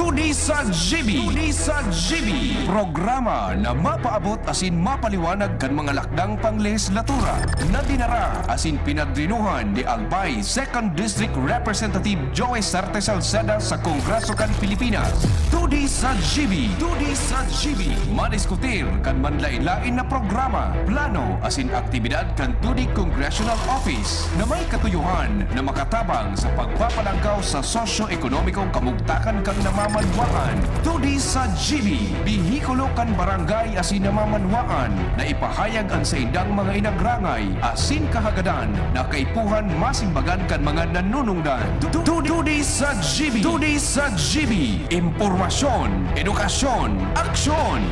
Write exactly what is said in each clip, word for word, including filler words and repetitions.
Todi sa G B. Todi sa G B. Programa na mapaabot asin mapaliwanag kan mga lakdang panglehislatura na dinara asin pinadrinuhan ni Albay Second District Representative Joey Sarte Salceda sa Kongreso kan Pilipinas. Todi sa G B. Todi sa G B. Madiskutir kan manlain-lain na programa, plano asin aktibidad kan Todi Congressional Office na may katuyohan na makatabang sa pagpapalangkaw sa sosyo-ekonomikong kamugtakan kan namamanwaan. Todi sa G B, behikulo kan barangay asin namamanwaan na ipahayag an saindang mga inagrangay asin kahagadan na kaipuhan masimbagan kan mga nanunungdan. Tu-, tu-, Todi sa G B. Todi sa G B. Impormasyon, edukasyon, aksyon.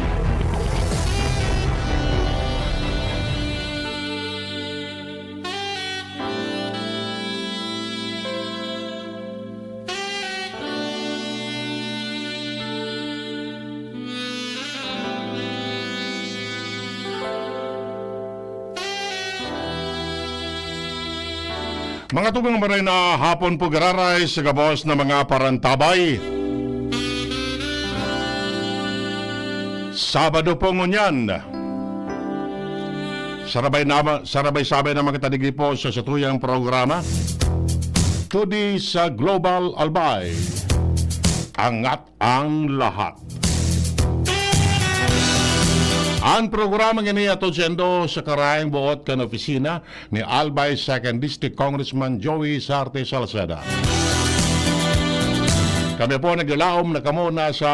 Mga tugang, maray na hapon po, giraray sa gabos na mga parantabay. Sabado po ngunyan. Sarabay na, sarabay-sabay naman kita digdi po sa satuyang programa, Todi sa Global Albay. Angat ang lahat. Ang programa ini hatod saindo sa karaing boot kan opisina ni Albay Second District Congressman Joey Sarte Salceda. Kami po naglalaom na kamo na sa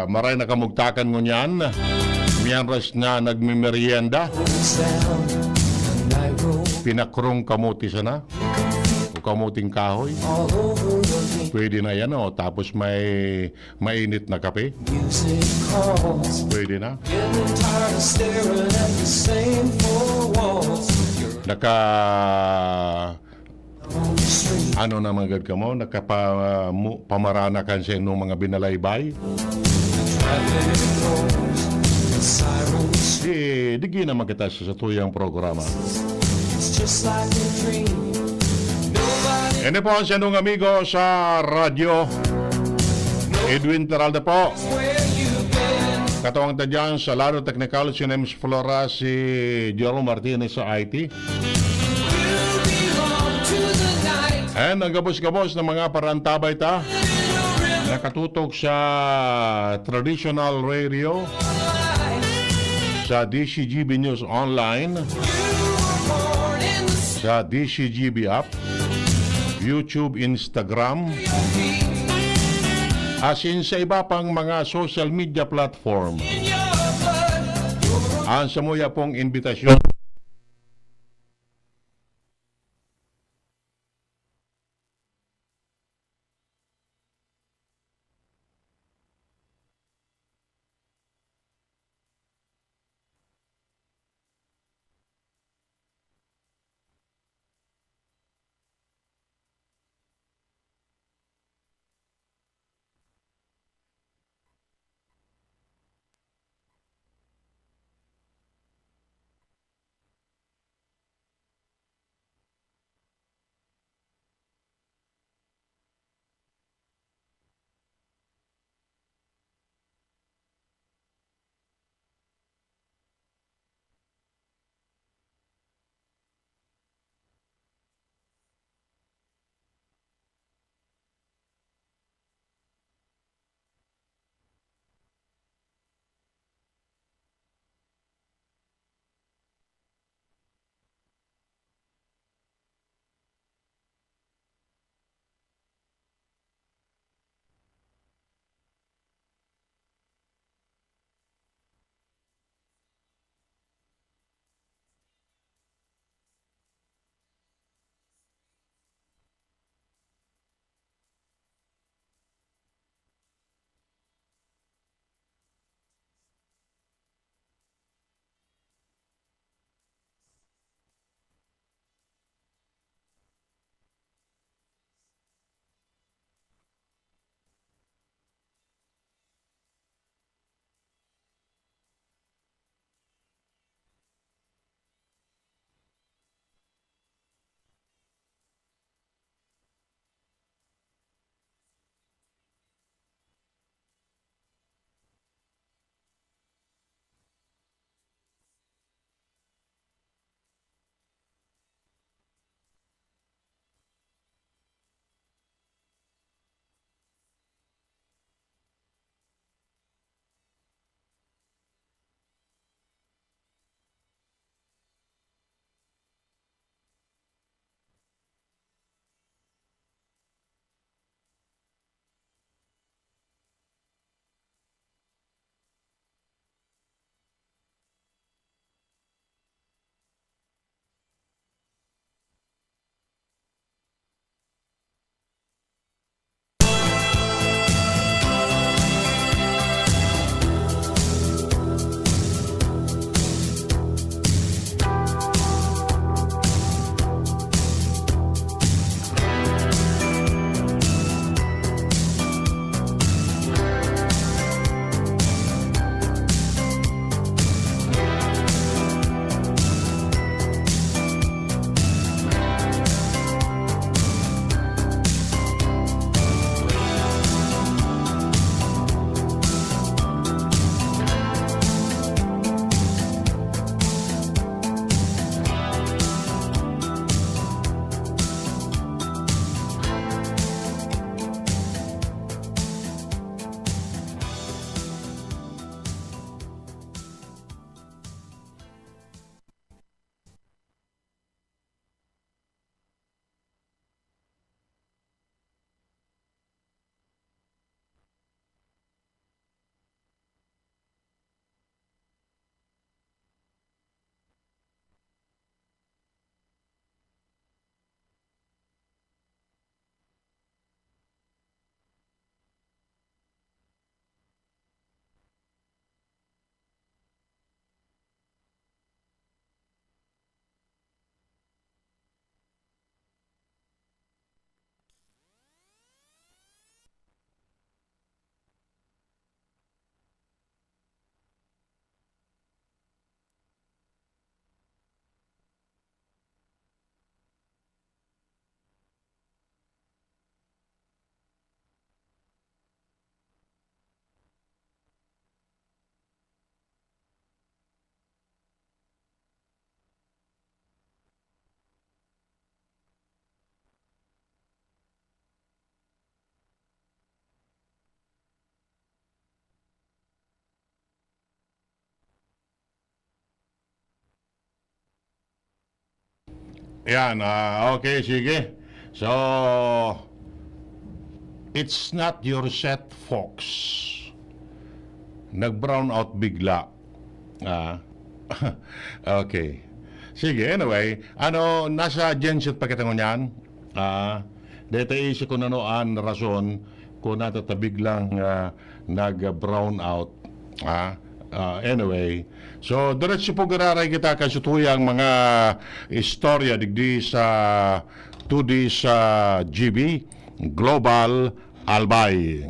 maray na kamugtakan ngunyan. Mientras na nagmimerienda, pinakrong kamote sana o kamoting kahoy. Pwede na yan, oh. Tapos may mainit na kape. Pwede na. Naka, ano na manggad kamo? Nakapa-, mu-, pamaranakan sa inyong mga binalaybay? Di, digi naman kita sa satuyang programa. Ini po ang siyang amigo sa radyo, Edwin Peralta po. Katuwang ta dyan sa lado teknikal, si Nems Flora, si Jerome Martinez sa I T. And ang gabos-gabos ng mga parantabay ta, nakatutok sa traditional radio, sa D C G B News Online, sa D C G B app, YouTube, Instagram, asin sa iba pang mga social media platform. Ang samuya pong imbitasyon. Yan, ah, okay, sige. So, it's not your set, folks. Nag-brown out bigla. Ah. Okay. Sige, anyway, ano, nasa genset pa kita ngunyan. Ah, deta isi ko nano an rason kung natatabig lang, ah, nag-brown out. Ah, ah, anyway, so diretso po gararay kita kan satuyang mga istorya digdi sa two D sa G B Global Albay.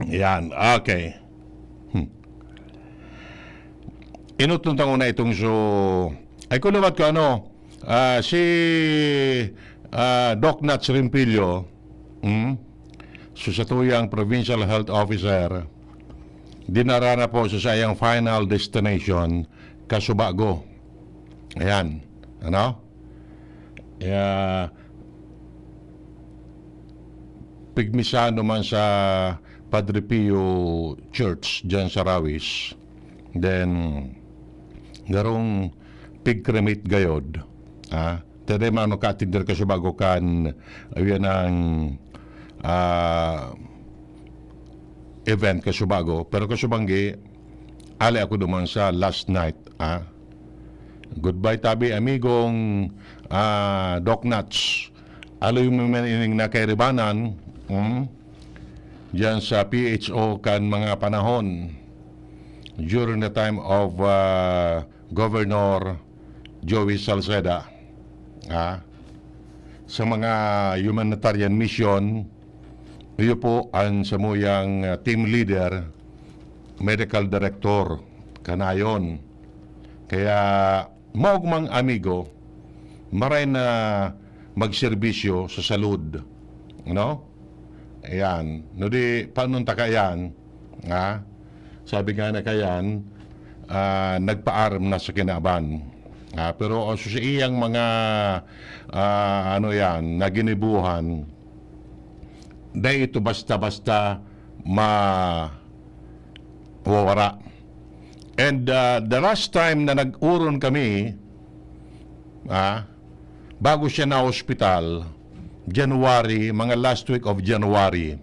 Yan, okay. Hmm. Inutong tango na itong so, ay ko liwat ko ano, ah, si, ah, Doc Nats Rimpilio, hmm? So, satuyang Provincial Health Officer, dinara na po sa sayang final destination, Kasubago. Ayan. Ano? Kaya, pigmisano man sa Padre Pio Church dyan sa Rawis. Then, garong pigkremit gayod. Ah, tade man ano ka-attender Kasubago kan, ayan ang, ah, event Kasubago. Pero Kasubanggi, ali ako duman sa last night. Ah. Goodbye tabi, amigong, ah, Doc Nats. Aloy mo man ining nakairibanan, hmm? Diyan sa P H O kan mga panahon, during the time of, ah, Governor Joey Salceda, ha? Sa mga humanitarian mission, iyo po ang samuyang, ah, team leader, medical director, kanayon. Kaya, maugmang amigo, maray na magserbisyo sa salud. No? Ayan. No di, paano ta kayan? Ha? Sabi nga na kayan, ah, nagpaaram na sa kinaban. Ah, pero ang sa iyang mga, ah, ano yan, naginibuhan, dai ito basta-basta mawawara. And, ah, the last time na nag-uron kami, ah, bago siya na-hospital, January, mga last week of January,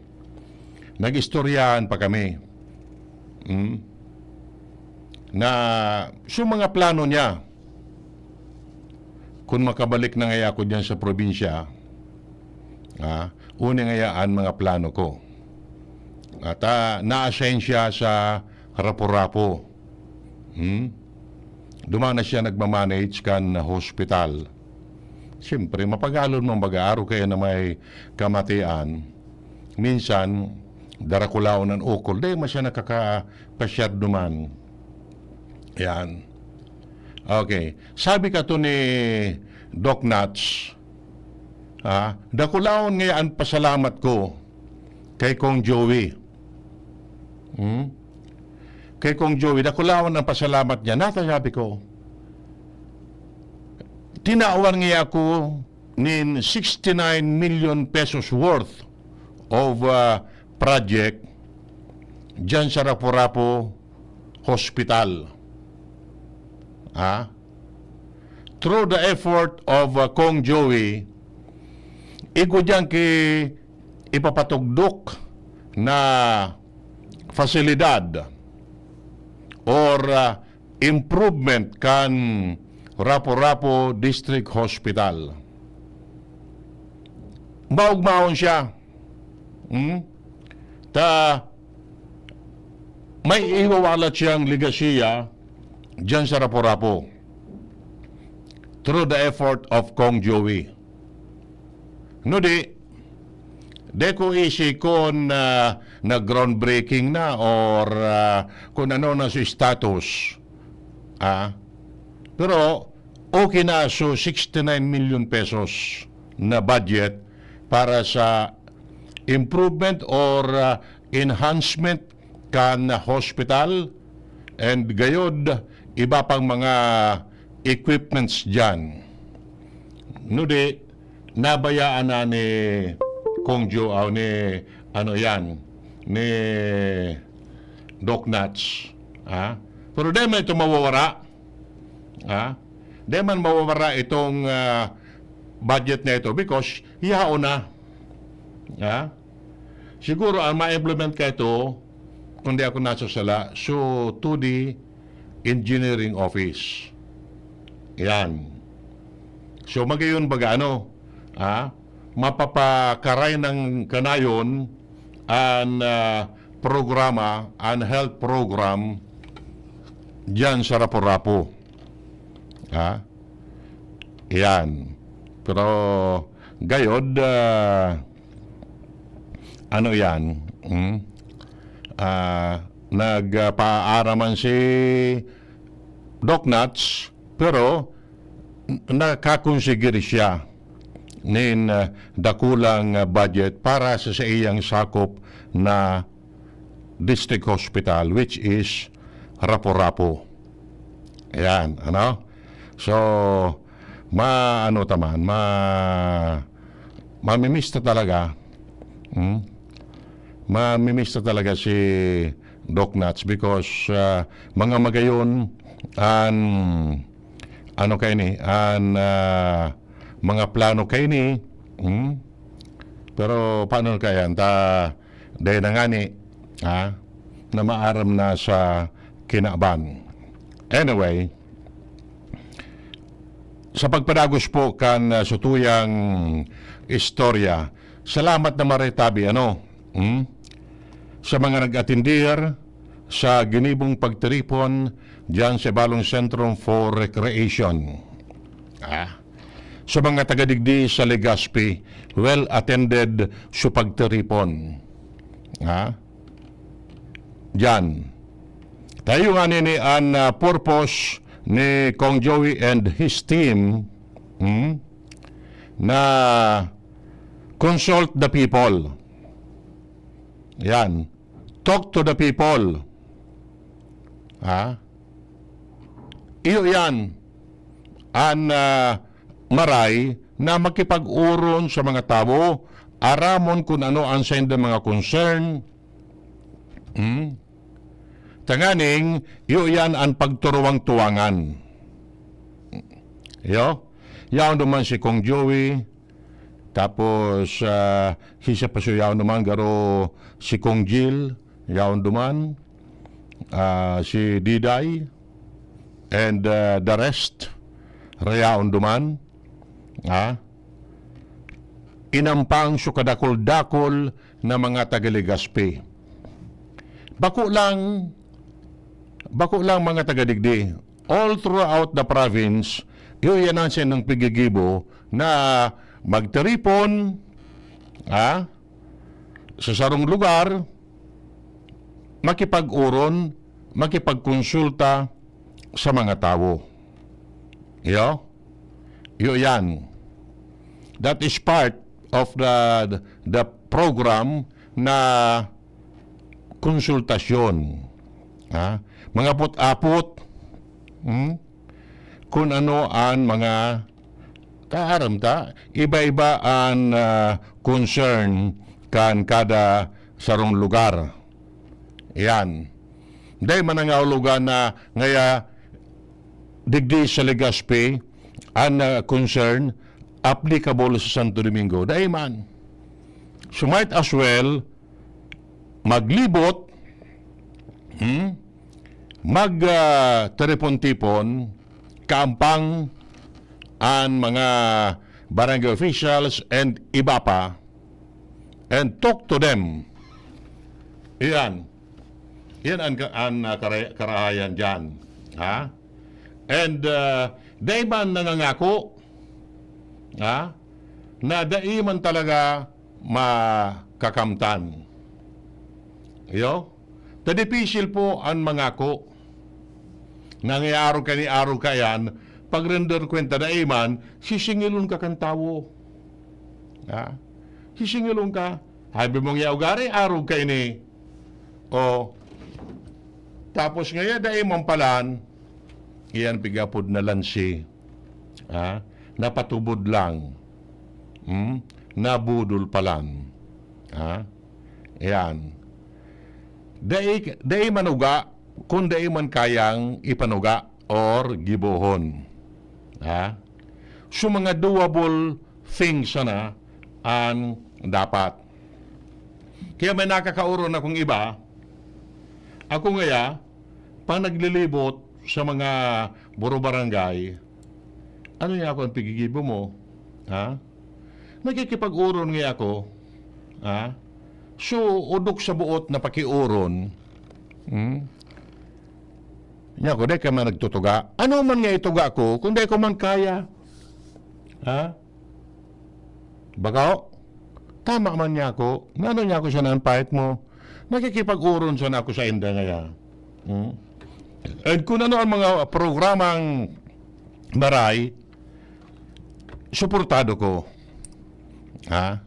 nag-istoryahan pa kami. Hmm? Na, so mga plano niya, kung makabalik na ngaya ako diyan sa probinsya, ah, uni ngaya an mga plano ko. At, ah, na-assign siya sa Rapu-Rapu. Hmm? Duman na siya nagmamanage kan hospital. Siyempre, mapagalon man baga, arog kaya na may kamatian. Minsan, darakulaon an ukol. Dai man siya nakakapasyar duman. Yan. Okay. Sabi kato ni Doc Nats, ah, dakulaon ngaya an pasalamat ko kay Kong Joey. Hmm? Kay Kong Joey, dakulaon ang pasalamat niya. Nata sabi ko, tinawan niya ako nin sixty-nine million pesos worth of, ah, project dyan sa Rapu-Rapu Hospital. Ha? Through the effort of, uh, Kong Joey, igwa diyan ki ipapatugdok na fasilidad or, uh, improvement kan Rapu-Rapu District Hospital. Maugmaon siya. Hmm? Ta, may iwawalat siyang legasiya diyan sa Rapu-Rapu through the effort of Kong Joey. No di, di ko isi kun, ah, nag-groundbreaking na or, ah, kung ano na sa status. Ah, pero okay na, so sixty-nine million pesos na budget para sa improvement or, ah, enhancement kan hospital and gayod iba pang mga equipments diyan. No di, nabayaan na ni Kong Jo, aw, ni, ano yan, ni Doc Nats. Ha? Pero di man ito mawawara. Ha? Di man mawawara itong, ah, budget na ito because yaon na. Ha? Siguro ang ma-implement ka ito, kung di ako nasasala, so two D Engineering Office. Yan. So magayon baga ano, ha? Mapapakaray ng kanayon an, ah, programa, an health program diyan sa Rapu-Rapu. Ha? Yan. Pero gayod, ah, ano yan? Hmm? Ah, nagpaaraman si Doc Nuts, pero n-, nakakonsigiri siya nin, ah, dakulang, ah, budget para sa saiyang sakop na district hospital, which is Rapu-Rapu. Ayan, ano? So, ma-, ano ta man, ma-, mamimiss ta talaga. Hmm? Mamimiss ta talaga si Doc Nuts because, ah, mga magayon an, ano kaini, an, ah, mga plano kaini. Hmm? Pero paano na kaya? Ta, dahil na ngani, ha, na maaram na sa kinaban. Anyway, sa pagpadagos po kan, ah, sutuyang istorya, salamat na maretabi, ano? Hmm? Sa mga nag-atindir sa ginibong pagtiripon diyan sa Balong Centrum for Recreation. Ah, sa mga taga digdi sa Legazpi, well attended sa pagtiripon. Ah, diyan. Tayo nga nini an, ah, purpose ni Kong Joey and his team, hmm, na consult the people. Yan. Talk to the people. Ha? Iyo yan. An, ah, maray na makipag-oron sa mga tawo, aramon kun ano an saindang mga concern. Hmm? Tanganing, iyo yan an pagturuwang-tuwangan. Iyo? Yaon duman si Kong Joey, tapos, ah, si siya pa so yaon duman, garo si Kong Jill, yaon duman, ah, si Diday, and, ah, the rest, rayaon duman, ha? Inampang so kadakul-dakul na mga taga Legazpi. Bako lang, bako lang mga taga digdi. All throughout the province, iyo yan ang sinang pigigibo na magtiripon, ha? Sa sarong lugar, makipag-oron, makipagkonsulta sa mga tawo. Iyo? Iyo yan. That is part of the, the program na konsultasyon. Ha? Mga apot-apot, hmm? Kung ano an mga, ta, aram ta, iba-iba an, ah, concern kan kada sarong lugar. Yan. Dai man nangahulugan na ngaya digdi sa Legazpi an, ah, concern applicable sa Santo Domingo. Dai man. So might as well maglibot, hmm? Mag, ah, tipon-tipon, kaampang an mga barangay officials and iba pa, and talk to them. Iyan. Iyan an ka-, an, ah, kara-, karahayan diyan. Ha? And, ah, dai man nangangako, ha? Na dai man talaga makakamtan. Iyo? Ta dipisil po an mangako. Na ngaya arog ka ni arog ka yan, pag render kwenta dai man, sisingilon ka kan tawo. Ha? Sisingilon ka. Sabi mong yaw gari, arog ka ini. O, tapos ngaya dai man palan, iyan pigapod na lansi. Ha? Napatubod lang. Hmm? Nabudol palan. Ha? Yan. Dai, dai manuga, kung dai man kayang ipanuga or gibohon. Ha? So, mga doable things sana an dapat. Kaya may nakakaoron akong iba, ako ngaya, pag naglilibot sa mga buro-barangay, "Ano niya ako ang pigigibo mo? Ha? Nakikipag-oron ngaya ako. Ha? So, odok sa buot na pakioron." Hmm? Niya ako, "Dai ka man nagtutuga." Ano man nga ituga ko, kung dai ko man kaya? Ha? Bako? Tama man niya ako. Ngano niya ako siya nang pahit mo? Nakikipag-oron sana ako sa inda ngaya. Hmm? And kung ano ang mga programang maray, suportado ko. Ha?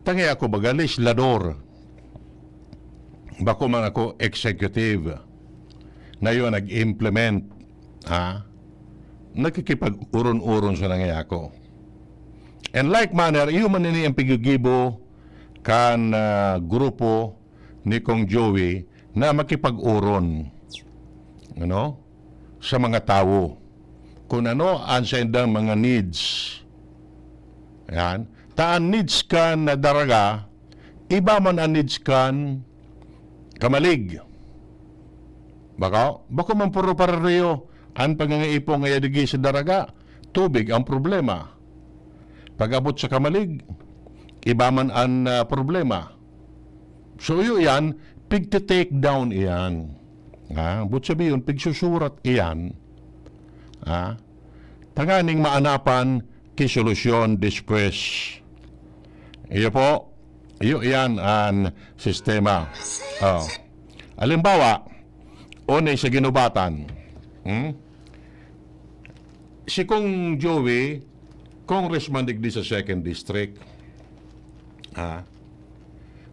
Tangay ako, baga, legislador. Bako man ako executive na yun nag-implement. Ha? Nakikipag-uron-uron sa nangyayako. And like manner, iyo man ini ang pigigibo kan, ah, grupo ni Kong Joey na makipag-uron, ano, sa mga tawo. Kung ano ang sa indang mga needs. Yan. Ta an needs kan na Daraga, iba man an needs kan Camalig. Bako, bako man puro pareho an pangangaipo ngaya digdi sa Daraga. Tubig ang problema. Pag-abot sa Camalig, iba man an, ah, problema. So, iyo iyan, pigte-take down iyan. Ha? But sabiyon, pigsusurat iyan. Ha? Tanganing maanapan ki solusyon despues. Iyo po, iyo iyan an sistema. Oh. Halimbawa, unay sa ginubatan. Hmm? Si Kong Joey, congressman digdi sa second district. Ha?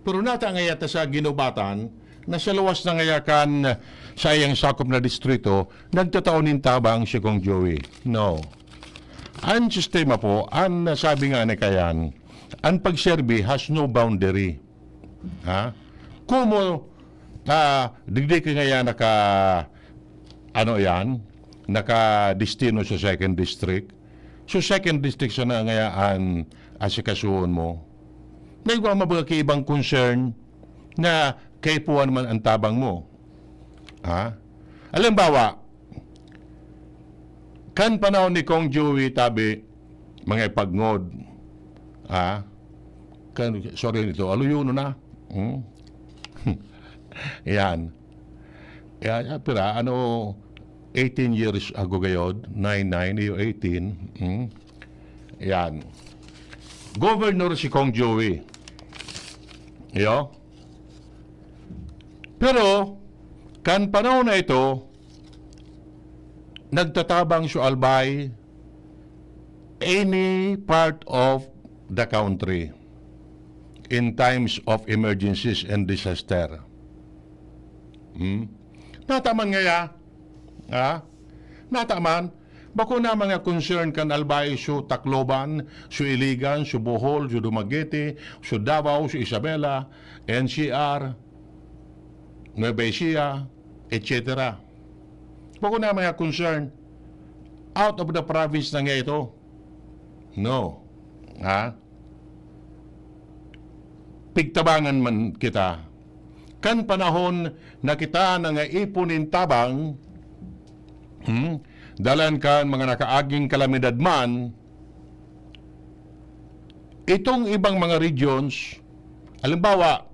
Pero nata ngaya ta sa ginubatan, na sa luwas na ngaya kan sa iyang sakop na distrito, nagtatao nin tabang si Kong Joey. No. Ang sistema po, ang sabi nga ni Kayan, ang pagserbi has no boundary. Ha? Kumo, ah, digdi ka ngaya naka, ano yan, nakadestino sa second district. So, second district sana ngaya an asikasuhon mo. Naigwa mo ba ki ibang concern na kaipuhan man ang tabang mo? Ha? Halimbawa, kan panahon ni Kong Joey tabi, mga ipagngod, ha? Kan, sorry nito, aluyono na. Hmm? Yan. Yan, ah, pira, ano, eighteen years ago gayod, nine nine, iyo eighteen. Hmm? Yan. Governor si Kong Joey. Iyo. Pero, kan panahon na ito, nagtatabang si Albay any part of the country in times of emergencies and disaster. Hmm? Nataman ngaya, ha? Nataman, bako na mga concern kan Albay, so Tacloban, so Iligan, so Bohol, so Dumaguete, so Davao, so Isabela, N C R, Nueva Ecija, et cetera. Bako na mga concern. Out of the province na nga ito. No. Ha? Pigtabangan man kita. Kan panahon na kita nangaipon nin tabang, hmm, dalan kan mga nakaaging kalamidad man, itong ibang mga regions, halimbawa,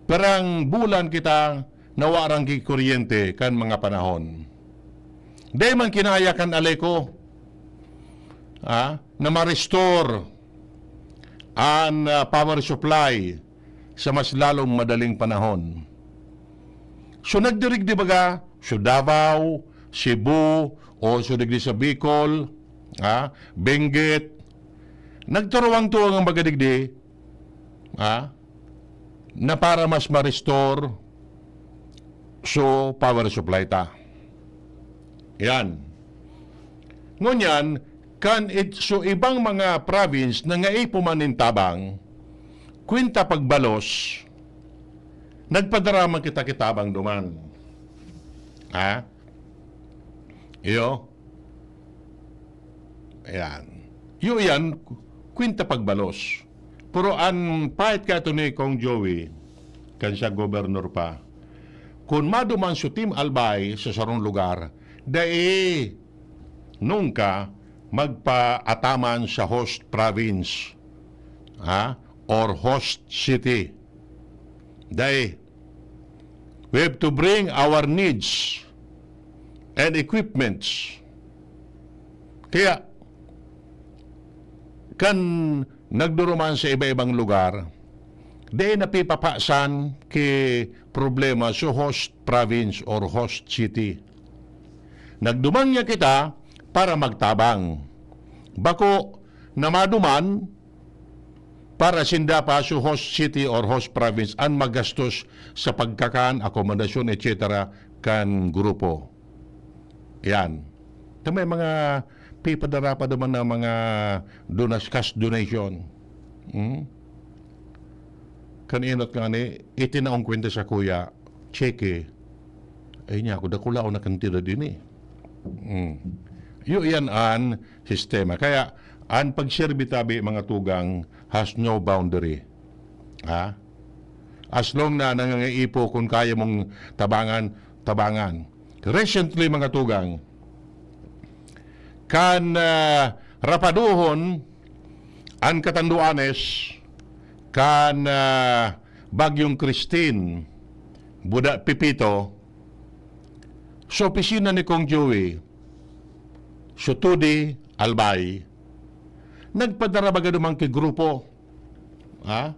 parang bulan kita na warang ki kuryente kan mga panahon. Dai man kinaya kan Aleco, ah, na ma-restore an, ah, power supply sa mas lalong madaling panahon. So, nagdirigdi baga, so Davao, Cebu, o so digdi sa Bicol, ha, Benguet, nagturuwang-tuwang ang baga digdi, ha, na para mas ma-restore so power supply ta. Yan. Ngunyan, kan it, so ibang mga province na ngaipo man nin tabang, kwenta pagbalos, nagpadara man kita ki tabang duman. Ha? Iyo? Ayan. Yu yan, kwenta pagbalos. Pero an pahit kato ni Kong Joey, kan siya gobernador pa, kun maduman su Team Albay sa sarong lugar, dai nungka magpaataman sa host province, ha? Or host city. Dai. We have to bring our needs and equipments. Kaya, kan nagduruman sa iba-ibang lugar, dai napipapasan ki problema sa host province or host city. Nagduman niya kita para magtabang. Bako na maduman para sinda pa sa host city or host province an magastos sa pagkakan, akomodasyon, et cetera kan grupo. Yan. Ta may mga pipadara pa duman na mga donas-, cash donation. Hmm? Kan inot nga ni, itinaong kwenta sa kuya, cheque. Ay niya ako, dakulaon na kantidad din eh. Hmm. Yu yan an sistema. Kaya, an pagserbi tabi, mga tugang, has no boundary. Ha? As long na nangangaipo, kung kaya mong tabangan, tabangan. Recently, mga tugang, kan, ah, rapaduhon an Catanduanes, kan, ah, Bagyong Christine, Buda Pepito, sa opisina ni Kong Joey, sa Tudi, Albay, nagpadara baga duman ki grupo. Ha?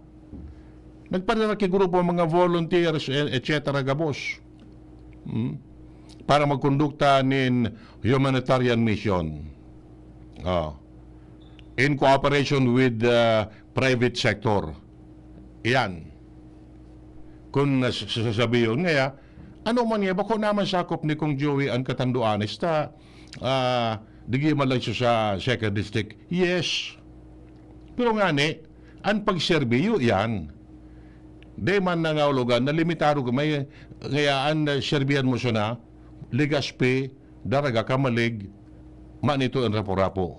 Nagpadara ki grupo, mga volunteers, e-, et cetera gabos. Hmm? Para magkondukta nin humanitarian mission. Oh. In cooperation with the private sector. Iyan. Kung nas-, sasabihon ngaya, ano man niya, bako naman sakop ni Kong Joey an Catanduanes ta, ah, digi man lang siya sa second district. Yes. Pero ngani, an pagserbi, yu yan. Di man nangahulugan na limitado ka, may, ngaya an, ah, serbihan mo siya na, Legazpi, Daraga, Camalig, manito an Rapu-Rapu.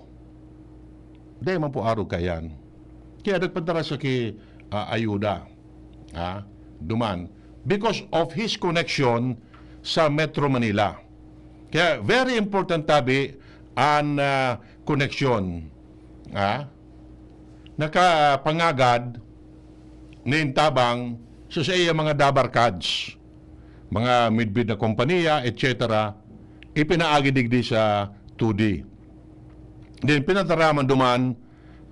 Di man po arog kaiyan. Kaya nagpadara siya ki, ah, ayuda. Ha? Duman. Because of his connection sa Metro Manila. Kaya very important tabi an, ah, koneksyon. Ha? Nakapangagad nin tabang sa, sa iya mga dabarkads, mga midbid na kompanya, et cetera, ipinaagi digdi sa Tudi. Then, pinataraman duman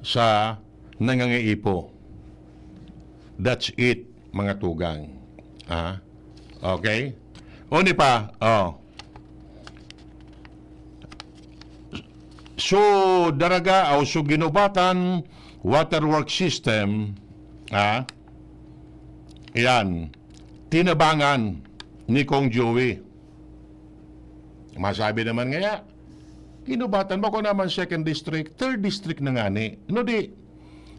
sa nangangaipo. That's it, mga tugang. Ah? Okay? Oni pa, oh. So, Daraga, o so Ginobatan Waterworks System, ah, yan, tinabangan ni Kong Joey. Masabi naman ngaya, Ginobatan, bako naman second district, third district na ngani. No di,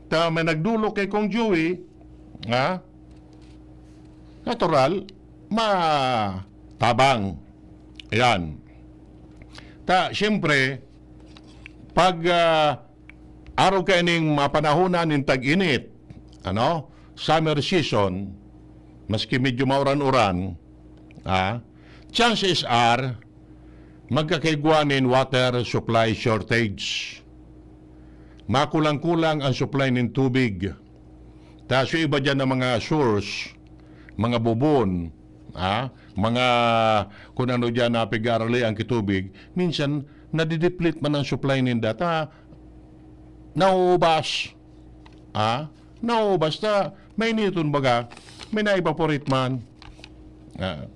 ta may nagdulok kay Kong Joey, ha? Natural, matabang. Ayan. Ta, siyempre, pag, ah, arog kaining mapanahonan nin tag-init, ano, summer season, maski medyo mauran-uran, ah, chances are, magkakaigwa nin water supply shortage. Makulang-kulang ang supply nin tubig. Tas yung iba dyan na mga source, mga bubon, ah, mga kung ano dyan na pig-aarali ang kitubig, minsan nadideplete man ang supply ninda. Ta, nauubas. Ah, nauubas ta, mainiton baga, may na-evaporate man. Ah,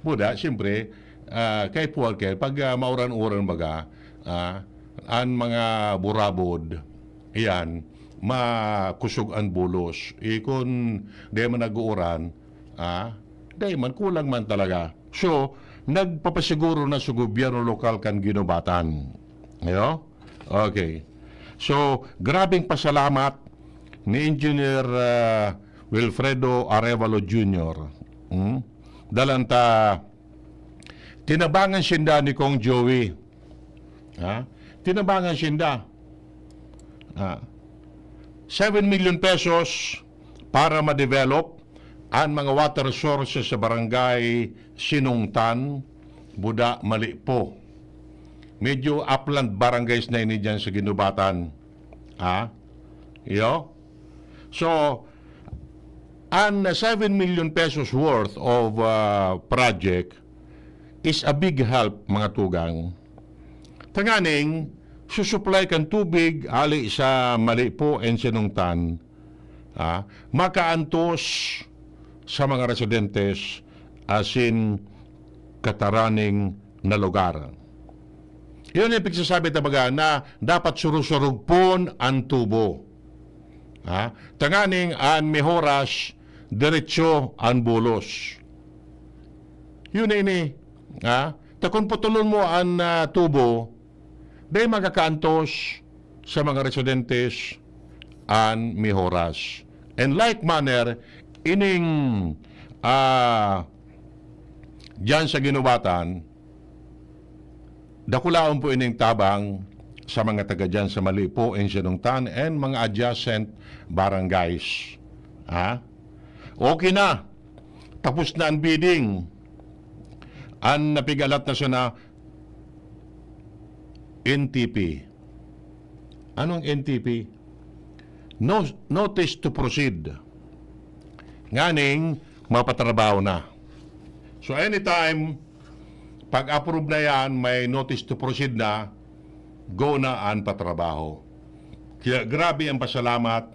buda, siyempre, ah, kay puwal kay, pag, ah, mauran-uran baga, ah, an mga burabod, iyan, makusog an bulos. Ikon, di man nag-uuran, ah, di man, kulang man talaga. So, nagpapasiguro na sa gobyerno lokal kan Ginobatan. Ayo? Okay. So, grabing pasalamat ni Engineer, ah, Wilfredo Arevalo Junior. Hmm? Dalan ta, tinabangan sinda ni Kong Joey. Ha? tinabangan sinda. Ah, seven million pesos para ma-develop an mga water sources sa barangay Sinungtan, Buda, Malipo. Medyo upland barangays na ini diyan sa Guinobatan. Ah, iyo? So, an seven million pesos worth of, ah, project is a big help, mga tugang. Tanganing, susuplay kan tubig hali sa Malipo and Sinungtan, ah, makaantos sa mga residentes asin kataraning na lugar. Iyon ang pigsasabi, tabaga, na dapat surusurugpon an tubo. Ha? Tanganing an Mejoras, diretsyo an bulos. Yun na ini. Ha? Ta kun putulon mo an, ah, tubo, dai makakaantos sa mga residentes an Mejoras. In like manner, ining, ah, diyan sa Guinobatan, dakulaon po ining tabang sa mga taga diyan sa Malipo and Sinungtan and mga adjacent barangays. Ha? Okay na. Tapos na ang bidding. An napigalat na sana, N T P. Anong N T P? No, notice to proceed. Nganing mapatrabaho na. So anytime, pag-approve na yan, may notice to proceed na, go na an patrabaho. Kaya grabe ang pasalamat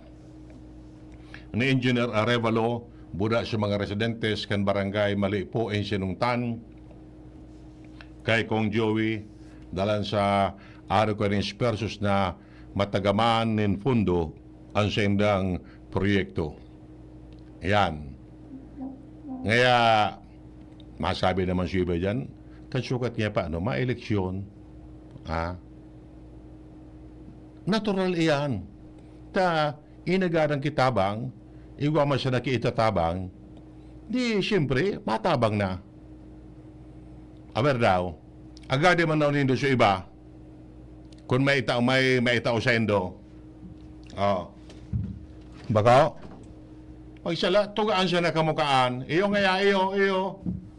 ni Engineer Arevalo, buda sa mga residentes kan barangay Malipo and Sinungtan, kay Kong Joey, dalan sa aro ko rin dispersos na matagaman nin pondo ang saindang proyekto. Yan. Ngaya, masabi naman sa iba dyan, kan sukat niya pa, ano, maeleksyon. Ha? Natural iyan. Ta, inagaran kitabang, igwa man siya nakiitatabang, di, siyempre, matabang na. Aber daw, agadi man daw nindo sa iba, kun may tao, may, may tao sa indo. Oh. Bako? Pag sala, tugaan siya na kamukaan. Iyo ngaya, iyo, iyo.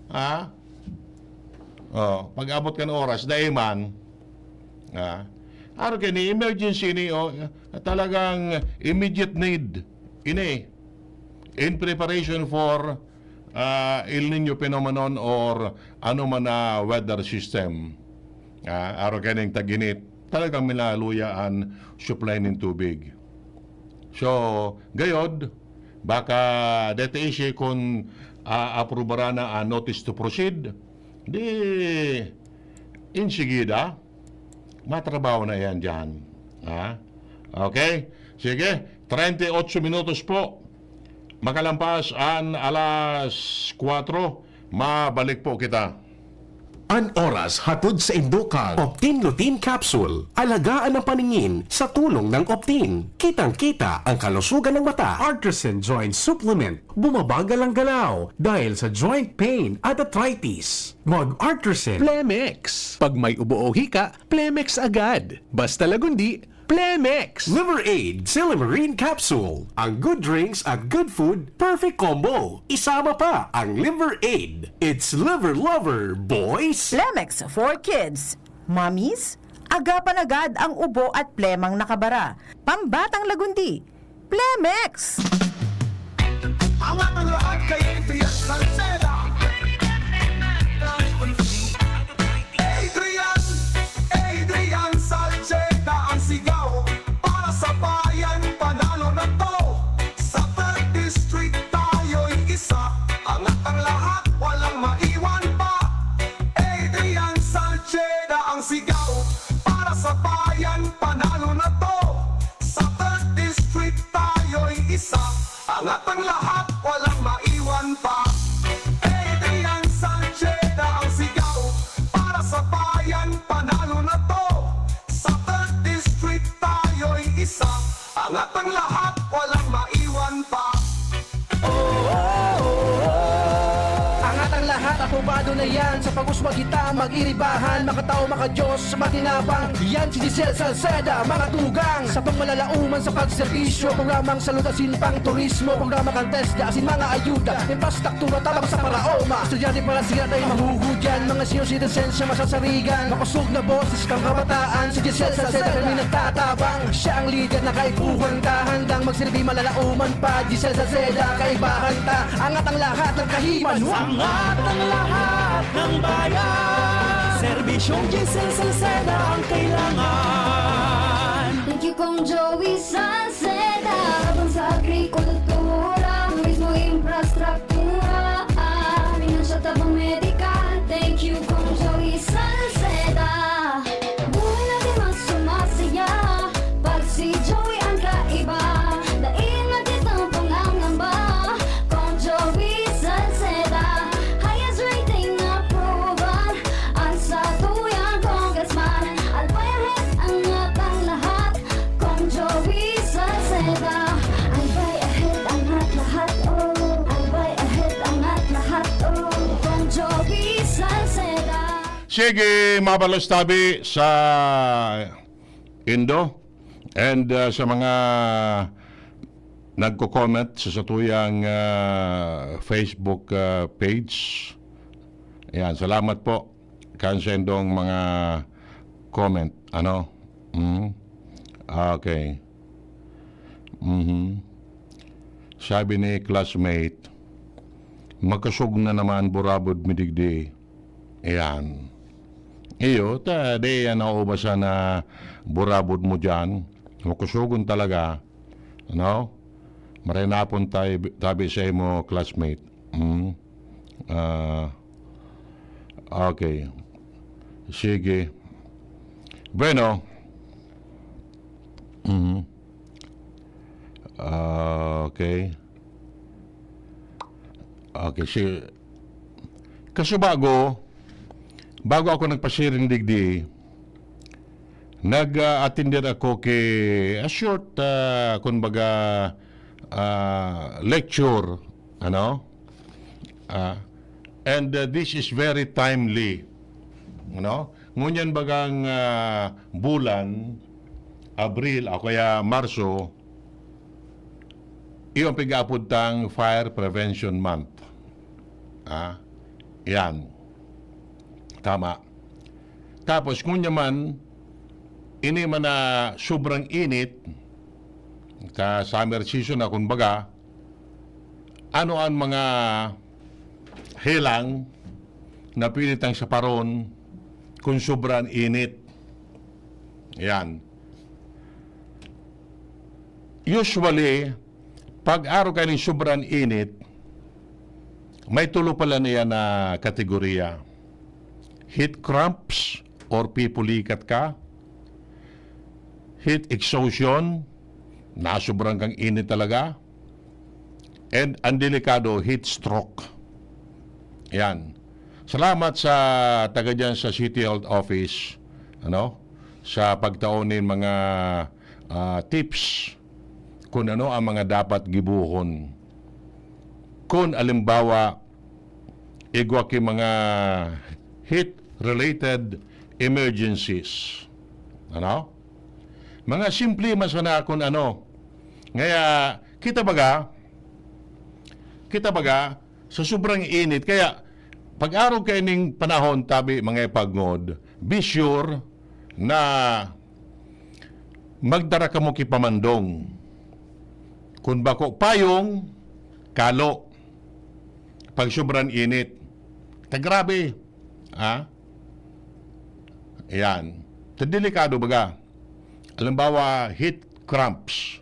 Ha? Oh, pag-abot kan oras, dai man. Ha? Aro kini, emergency ini, oh, talagang immediate need. Ini, in preparation for, ah, El Nino phenomenon or ano man na weather system. Ah, aro kaning tag-init, talagang minaluya an supply nin tubig. So, gayod, baka detaisye kun, ah, aprubaran na an notice to proceed, di, insigida, matrabaho na yan dyan. Ha? Okay? Sige, treinta y ocho minutos po. Makalampas an alas kwatro, mabalik po kita. An oras hatod sa indo kan Optin Lutein Capsule. Alagaan ang paningin sa tulong ng Optin. Kitang-kita ang kalusugan ng mata. Artisan Joint Supplement. Bumabagal ang galaw dahil sa joint pain at arthritis. Mag-Artisan. Plemex. Pag may ubo o hika, Plemex agad. Basta Lagundi, Plemex! Liver Aid Silymarin Capsule. Ang good drinks at good food, perfect combo. Isama pa ang Liver Aid. It's Liver Lover, boys! Plemex for kids. Mommies, agapan agad ang ubo at plemang nakabara. Pambatang Lagundi, Plemex! Angat ang lahat kay Adrian Salceda. Adrian, Adrian Salceda ang sigaw para sa bayan, panalo na to. Sa third District tayo'y isa, angat ang lahat, walang maiwan pa. Adrian Salceda ang sigaw para sa bayan, panalo na to. Sa third District tayo'y isa, angat ang lahat, walang maiwan pa. Adrian Salceda ang sigaw para sa bayan, panalo na to. Sa third District tayo'y isa, angat ang lahat, walang maiwan pa. Angat ang lahat, Probado na yan sa pag-uswag kita mag-iribahan. Makatao, makadiyos, makinabang. Yan si Giselle Salceda, mga tugang. Sa pangmalalauman sa pagserbisyo, programang salud asin pang turismo, programa kan TESDA asin mga ayuda, infrastruktura tabang sa paraoma. Estudyante para siya tayo mahuhudyan, mga senior citizens siya masasarigan. Makusog na boses kang kabataan, si Giselle Salceda kami nagtatabang. Siya ang lider na kaipuhan ka, handang magserbi malalauman pa. Giselle Salceda, kaibahan ta, angat ang lahat ng kahiman. Angat ang lahat ng bayan. Serbisyong Giselle Salceda ang kailangan. Thank you, Kong Joey Salceda. Tabang sa agrikultura, turismo, infrastruktura, ah, financial, tabang medikal. Thank you, Kong Joey Salceda. Buhay natin mas sumasaya pag si Joey ang kaiba. Dai na kitang pangangamba, Kong Joey Salceda. Highest rating approval ang satuyang congressman. Albay ahead ang atang lahat, Kong Joey Salceda. Albay ahead ang at lahat, oh. Albay ahead ang at lahat, oh. Kong Joey Salceda. Sige, mabalos tabi sa Indo and, ah, sa mga nagko-comment sa satuyang, ah, Facebook, ah, page. Ayan, salamat po kan sa indong mga comment, ano? Mm. Okay. Mhm. Sabi ni classmate, "Makasog na naman, burabod mi digdi." Ayan. Iyo, ta, di yan nauubasan na burabod mo diyan. Makusogon talaga, ano? Maray na hapon tayo, tabi sa imo, classmate. Hmm? Ah, okay. Sige. Bueno. Mhm. Ah, okay. Okay, si, kasubago, bago ako nagpasiring digdi, nag, ah, attender ako ki a short, ah, kumbaga, ah, lecture, ano? Ah, and, ah, this is very timely, ano? Ngunyan bagang, ah, bulan, Abril o kaya Marso, iyo ang pig-aapod tang Fire Prevention Month. Ah, yan. Tama. Tapos, ngunyan man, ini man na sobrang init, sa summer season na, kumbaga, ano ang mga helang na pwede tang saparon kung sobrang init? Yan. Usually, pag araw kayo ng sobrang init, may tulo pala niya na kategorya. Heat cramps or pipulikat ka. Heat exhaustion, nasobrang kang init talaga. And ang delikado, heat stroke. Yan. Salamat sa taga dyan sa City Health Office, ano, sa pagtao nin mga, ah, tips kung ano ang mga dapat gibohon. Kung alimbawa, igwa ki mga heat-related emergencies. Ano? Mga simple man sana kun ano. Ngaya, kita baga, kita baga, sa sobrang init, kaya pag-arog kayo ning panahon, tabi, mga ipagngod, be sure na magdara kamo ki pamandong. Kun bako payong, kalo. Pag sobrang init. Ta grabe. Ha? Ayan. Ta delikado baga. Halimbawa, heat cramps.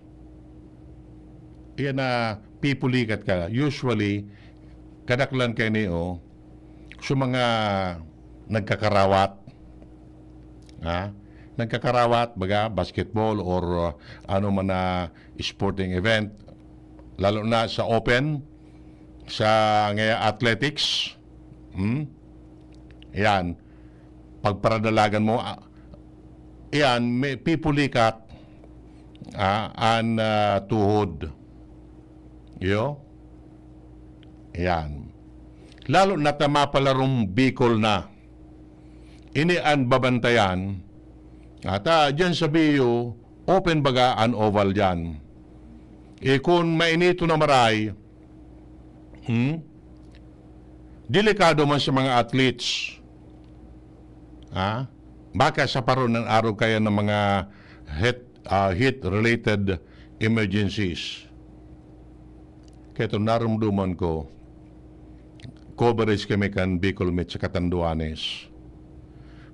Yan na pipulikat ka. Usually, kadaklan kayo ni, oh, sa mga nagkakarawat. Ha? Nagkakarawat, baga, basketball or, uh, ano man na sporting event. Lalo na sa open, sa ngaya athletics. Hmm? Yan. Pagparadalagan mo, ah, yan, may pipulikat, ah, an, ah, tuhod. Iyo? Yan. lalo na ta mapalarong Bicol na. Ini an babantayan. At, ah, diyan sa B U, open baga an oval diyan. Eh, kung mainito na maray, hmm? Delikado man sa mga athletes. Ha? Baka sa paron ng araw kaya ng mga heat, ah, heat-related emergencies. Kaya ito, narumduman ko, coverage kami kan Bicol Met sa Catanduanes.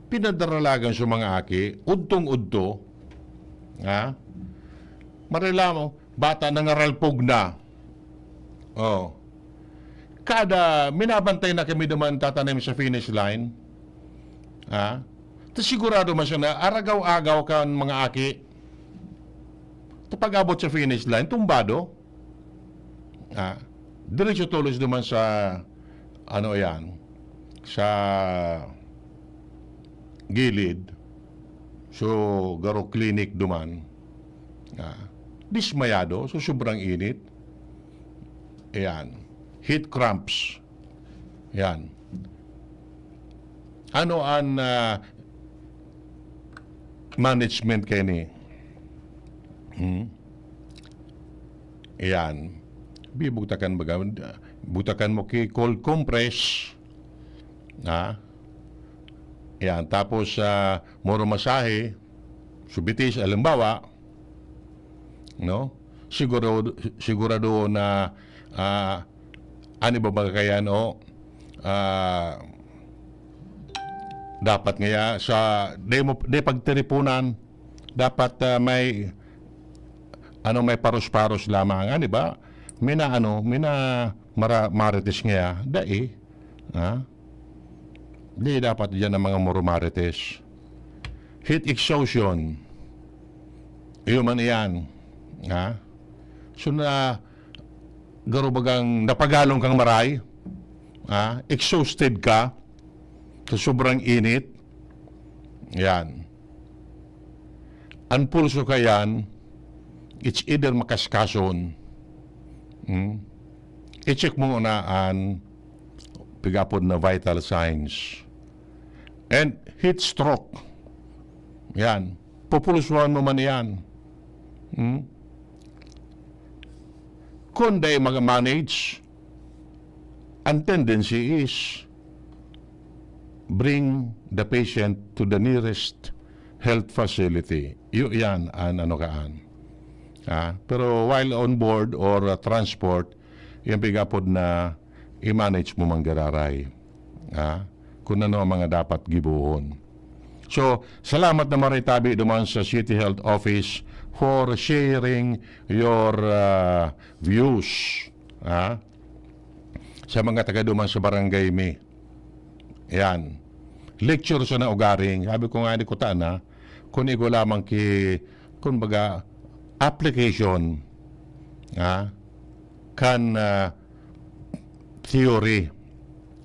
Pinadaralagan sa mga aki, udtong-udto, ha? Mareklamo, bata nangaralpog na. Oh. Kada, minabantay na kami duman tatanim sa finish line. Ha? Ta sigurado man siya na aragaw-agaw kan mga aki. Ta pag-abot sa finish line, tumbado. Ah, diretso tulos naman sa, ano yan, sa gilid. So, garo clinic duman. Ah, dismayado, so sobrang init. Ayan. Heat cramps. Yan. Ano an, ah, management kaini? Hmm? Yan. Bibugtakan baga, bugtakan mo ki cold compress. Ha? Yan. Tapos, ah, moro masahe, subitis, halimbawa, no? Siguro, sigurado na, ah, ano ba ba kaya, no? Ah, dapat ngaya sa, di mo, di pagtiripunan, dapat, ah, may, ano, may paros-paros lamang, ano ba? May na, ano, may na mara-, marites ngaya, dai. Ha? Di dapat diyan ang mga moro marites. Heat exhaustion. Iyo man iyan. Ha? So na, garo bagang napagalong kang maray. Ha? Exhausted ka sa sobrang init. Yan. An pulso ka yan, it's either makaskason. Hmm? I-check mo na an pigapod na vital signs. And heat stroke. Yan. Pupulsuhan mo man yan. Hmm? Kung dai mag-manage, ang tendency is bring the patient to the nearest health facility. Iyo yan, an ano kaan. Ah, pero while on board or, ah, transport, yung pigapod na i-manage mo manggararay. Ah, kung ano ang mga dapat gibohon. So, salamat na maritabi duman sa City Health Office for sharing your, ah, views. Ah, sa mga taga duman sa barangay mi. Yan. Lecture sa naugaring. Sabi ko nga, di ko tana, kung igo lamang ki, kung baga, application, ha? Kan, ah, theory,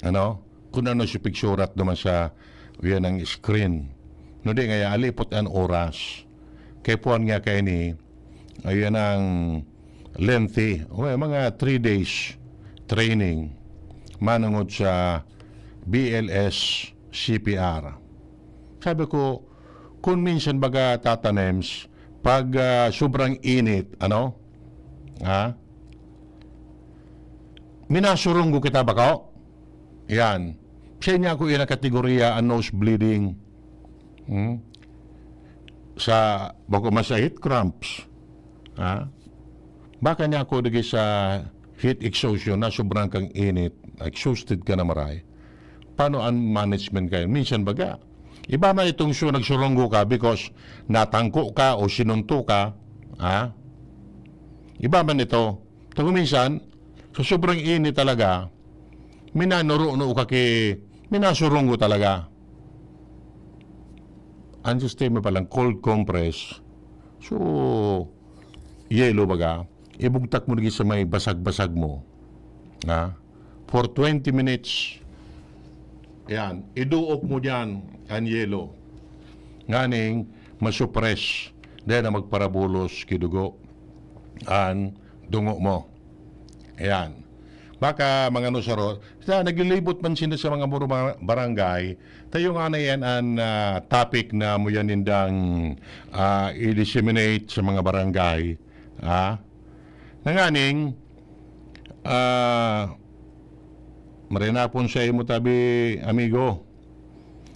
ano? Kung ano siya pigsurat naman sa, yan ang screen. No, di nga, alipot ang oras. Kaya puwan nga kayo ni, ayan ang lengthy, o, mga three days training manungod sa B L S C P R. Sabi ko, kung minsan baga tatanems, pag, ah, sobrang init, ano? Ha? Minasurunggo kita bako? Yan. Sa inyo ako yung kategorya ang nose bleeding. Hmm? Sa, bako man sa heat cramps. Ha? Baka niya ako lagi sa heat exhaustion na sobrang kang init, exhausted ka na maray. Paano ang management kayo? Minsan baga, iba man itong su-, nagsurunggo ka because natangko ka o sinunto ka, ha? Iba man ito. Kung minsan, sa sobrang init talaga, minanuro-no ka ki, minasurunggo talaga. Ang sistema palang cold compress. So, yelo baga, ibugtak mo lagi sa may basag-basag mo. Ha? For twenty minutes. Yan, iduok mo diyan ang yelo. Nganing masuppress. Dahil na magparabulos kidugo ang dungo mo. Ayan. Baka mga ano saro, sa naglilibot man sila sa mga buro-, barangay, tayo nga na yan ang, ah, topic na mo yan nindang, ah, i-disseminate sa mga barangay. Ah? Nanganing, ah, marinapon sa imo tabi, amigo.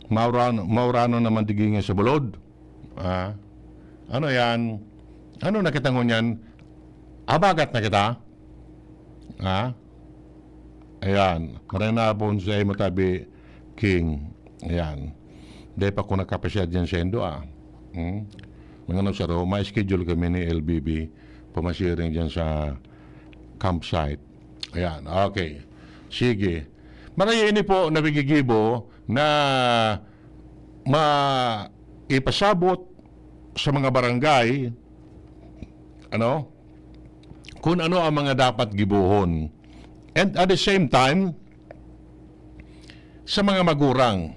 Mauran-, maurano naman digin nga sa bulod. Ah? Ano yan? Ano na kita ngunyan? Abagat na kita? Ha? Ayan. Maray na hapon sa imo tabi, King. Ayan. Dai pa ko nakapasyal dyan sa Indo, ah. Hmm? Mga ano, saro, may schedule kami ni L B B. Pamasiring dyan sa campsite. Ayan. Okay. Sige. Maraya ini po nabigigibo na ma-, ipasabot sa mga barangay, ano, kung ano ang mga dapat gibohon. And at the same time, sa mga magurang,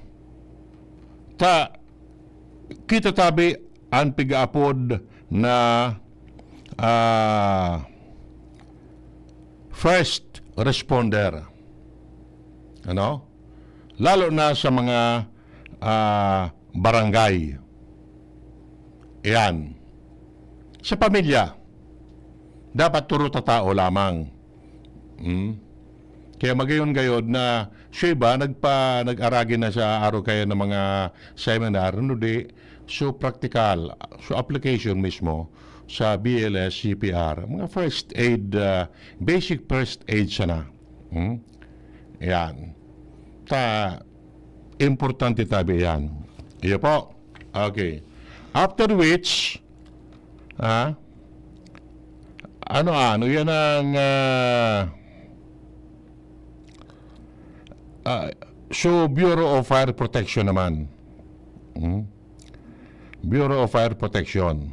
ta, kita tabi ang pigaapod na, ah, first responder. Ano? Lalo na sa mga, ah, barangay. Ayan. Sa pamilya, dapat turo ta tao lamang. Hmm? Kaya magayon gayod na sa iba, nagpa-, nag-aragi na sa araw kaya ng mga seminar, no di, so practical, so application mismo sa B L S, C P R, mga first aid, ah, basic first aid sana. Hmm? Yan. Ta, importante tabi yan. Iyo po. Okay. After which, ah, ano, ano yan ang, ah, ah, so, Bureau of Fire Protection naman. Hmm? Bureau of Fire Protection.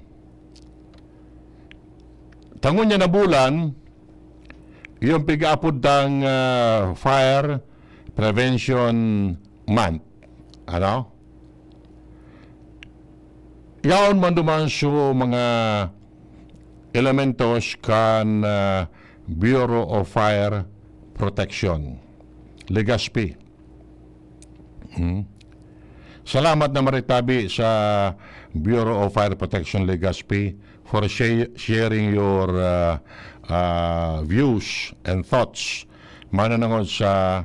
Tangon niya na bulan, yung pig-aapod tang, ah, Fire Prevention Month. Ano? Yaon man duman so mga elementos kan, ah, Bureau of Fire Protection, Legazpi. Hmm. Salamat na maritabi sa Bureau of Fire Protection, Legazpi, for sha-, sharing your, ah, ah, views and thoughts mananangod sa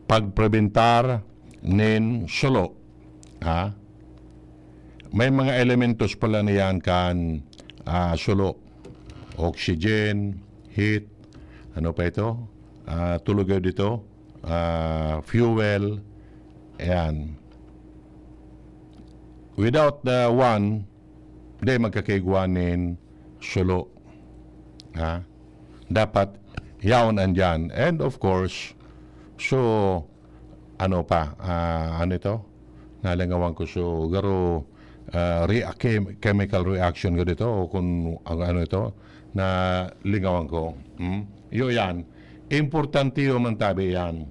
pagprebentar nin sulo. Ha? May mga elementos pala niyan kan, ah, sulo. Oxygen, heat, ano pa ito? Ah, tulog kayo dito. Ah, fuel. Ayan. Without the one, di magkakaigwa nin sulo. Ha? Dapat yaon andyan. And of course, so, ano pa, ah, ano ito? Nalingawan ko, so, garo, ah, rea-, chem-, chemical reaction ko dito, o kung ang ano ito, nalingawan ko. Hmm? Iyo yan. Importante yun, mantabi yan.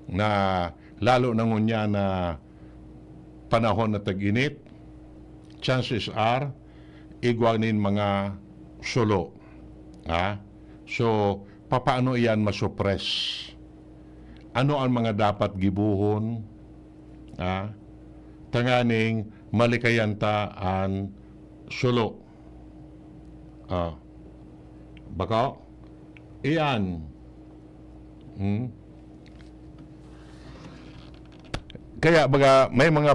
Na lalo na ngunyan na panahon na tag-init, chances are, igwa nin mga sulo. Ha? So, papaano iyan masuppress? Ano ang mga dapat gibohon? Ha? Tanganing malikayan ta an sulo. Ah. Bako? Iyan. Hmm? Kaya baga, may mga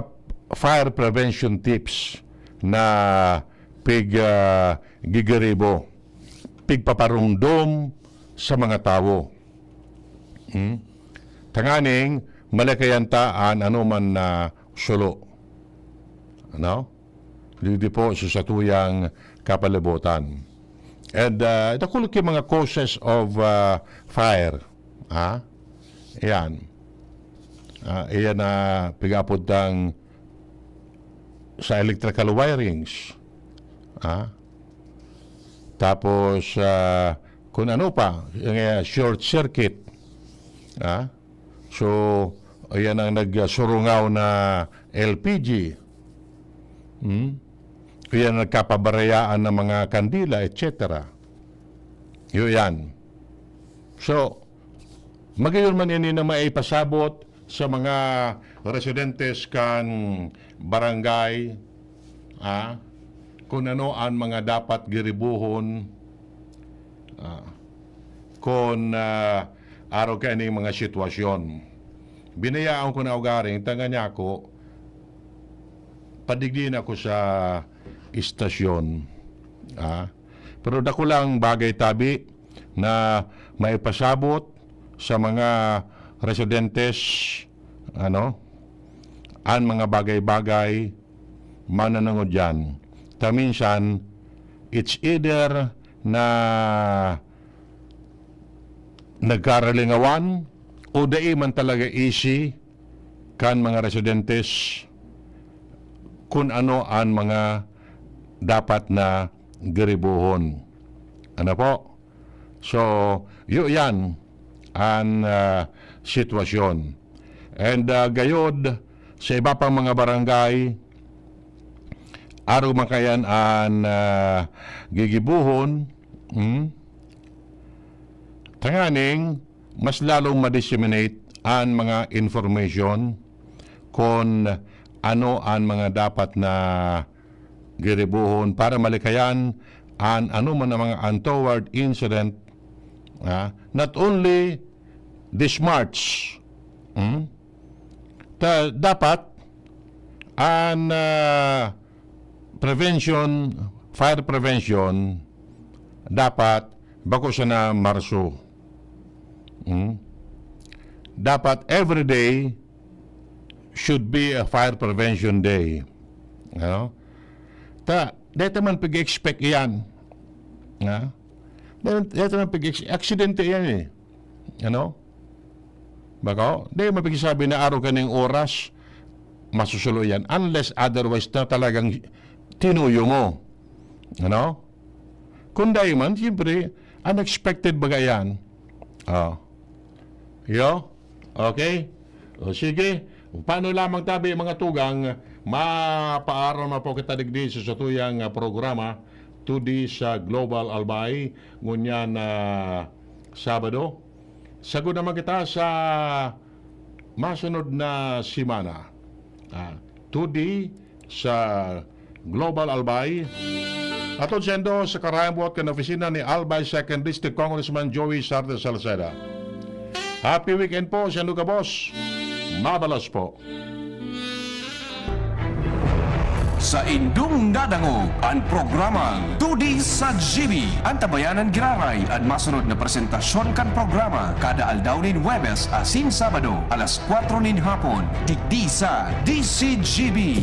fire prevention tips na pig, ah, gigiribo, pigpaparumdom sa mga tawo. Hmm? Tanganing malikayan ta an anoman na sulo. Ano? Digdi po sa satuyang kapalibutan. And, ah, ito kulo ki mga causes of, ah, fire. Ha? Ayan. Ah, iyan na pigapod tang sa electrical wirings. Ha? Tapos, ah, kung ano pa, yung, ah, short circuit. Ha? So, ayan ang nagsurungaw na L P G. Hmm? Ayan ang nagkapabarayaan ng mga kandila, et cetera. Yun yan. So, Magayon man ini na maipasabot sa mga residentes kan barangay, ah, kun ano an mga dapat giribohon, ah, kun, ah, arog kaining mga sitwasyon. Binayaon ko na ugaring, tanganing ako, padigdi na ako sa istasyon. Ah, pero dakulang bagay tabi na maipasabot sa mga residentes, ano, an mga bagay-bagay mananangod diyan. Ta minsan, it's either na nagkaralingawan o dai man talaga easy kan mga residentes kun ano an mga dapat na giribohon. Ano po? So, yu-, yan an, ah, sitwasyon. And, ah, gayod, sa iba pang mga barangay, arog man kaiyan an, ah, gigibohon, hmm? Tanganing mas lalong ma-disseminate an mga information kun ano an mga dapat na giribohon para malikayan an anoman na mga untoward incident, ah, not only this March, hmm? Ta-, dapat an, ah, prevention, fire prevention, dapat bako sana Marso. Hmm? Dapat every day should be a fire prevention day. Ano? Ta, dito man pag-expect iyan. Ha? Dito, dito man pag-expect. Aksidente yan eh. Ano? Bako? Di mapagsasabi na araw kaning oras, masusulo yan. Unless otherwise na talagang tinuyo mo. Ano? Kung dai man, siyempre, unexpected baga yan. Oh. Yo? Okay? O sige. Paano lamang tabi, mga tugang, mapaaram na po kita digdi sa satuyang, ah, programa, Today sa Global Albay, ngunyan na Sabado. Sagkod naman kita sa masunod na semana. Ah, Today sa Global Albay. Atod saindo sa karayang buot kan opisina ni Albay Second District Congressman Joey Sarte Salceda. Happy weekend po saindo gabos. Mabalos po. Saindong nadangog an programang Today sa G B. Antabayanan giraray an masunod na presentasyon kan programa kada aldaw nin Huwebes asin Sabado, alas kwatro nin hapon, digdi sa D C G B.